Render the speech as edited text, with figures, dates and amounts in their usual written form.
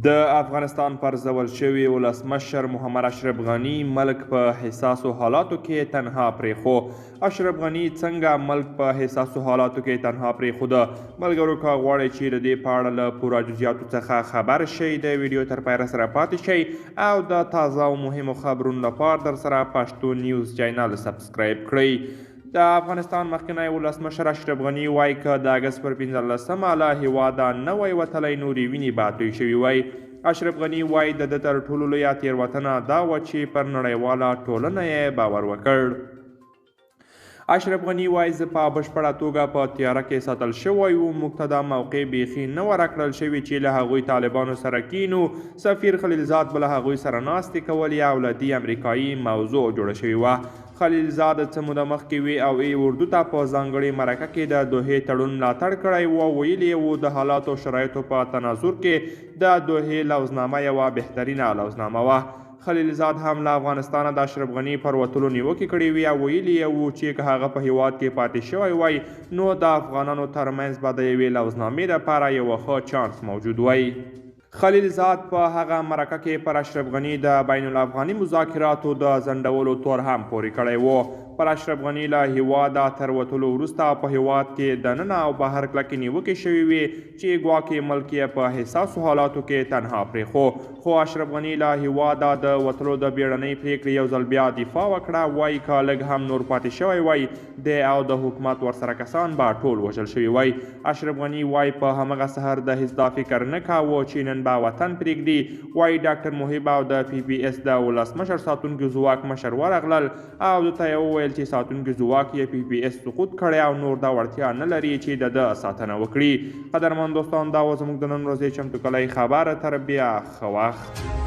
د افغانستان پرځول شوي ولسمشر محمد اشرف غني ملک په حساسو حالاتو کې تنها پرېښو. اشرف غني څنګه ملک په حساسو حالاتو کې تنها پرېښوده؟ ملګرو که غواړئ چې د دې په اړه له پوره جزئیاتو څخه خبر شئ، د ویډیو تر پایه سره پاتې شئ او د تازه او مهمو خبرونو لپاره در سره پښتو نیوز چینل سبسکرایب کړئ. د افغانستان مخکنی ولسمشر اشرف غني وایي که د اګست پر 15مه له هېواده نه وای وتلی، نورې وینې به توی شوي وای. اشرف غني وایي د ده تر ټولو لویه تېروتنه دا وه چې پر نړیواله ټولنه یې باور وکړ. اشرف غني وایي زه په بشپړه توګه په تیاره کې ساتل شوی و، موږ ته دا موقع بیخي نه وه راکړل شوې چې له هغوی طالبانو سره کینو. سفیر خلیلزاد به له هغوی سره ناستې کولې او له دې امریکایي موضوع جوړه شوې وه. خلیلزاد څه موده مخکې وي او ای اردو ته په ځانګړې مرکه کې د دوحې تړون ملاتړ کړی و او ویلي یې وو د حالاتو شرایطو په تناظر کې د دوحې لوظنامه یوه بهترینه لوظنامه وه. خلیلزاد هم له افغانستانه د اشرف غني پر وتلو نیوکې کړې وې او ویلي یې وو چې که هغه په هیواد کې پاتې شوی وای، نو د افغانانو ترمنځ به د یوې لوظنامې لپاره یو ښه چانس موجود وای. خلیلزاد په هغه مرکه کې پر اشرف غني د بین الافغاني مذاکراتو د ځنډولو تور هم پورې کړی و. پر اشرف غني له هیواده تر وتلو وروسته په هیواد کې دننه او بهر کلکې نیوکې شوې وې چې ګواکې ملک یې په حساسو حالاتو کې تنها پرېښو. خو اشرف غني له هیواده د وتلو د بیړنۍ پرېکړې یو ځل بیا دفاع وکړه، وایي که لږ هم نور پاتې شوی وای، دی او د حکومت ورسره کسان به ټول وژل شوي وای. اشرف غني وایي په همغه سهار د هیڅ دا فکر نه کاوه چې نن به وطن پرېږدي. وایي ډاکټر محب او د پي پي اس د ولسمشر ساتونکي ځواک مشر ورغلل او ده ته یې وویل چې ساتونکي ځواک یې پي پي اس سقوط کړی او نور دا وړتیا نه لري چې د ده ساتنه وکړي. قدرمن دوستان، دا و زموږ د نن ورځې چمتو کلی خبر. تر بیا ښه وخت.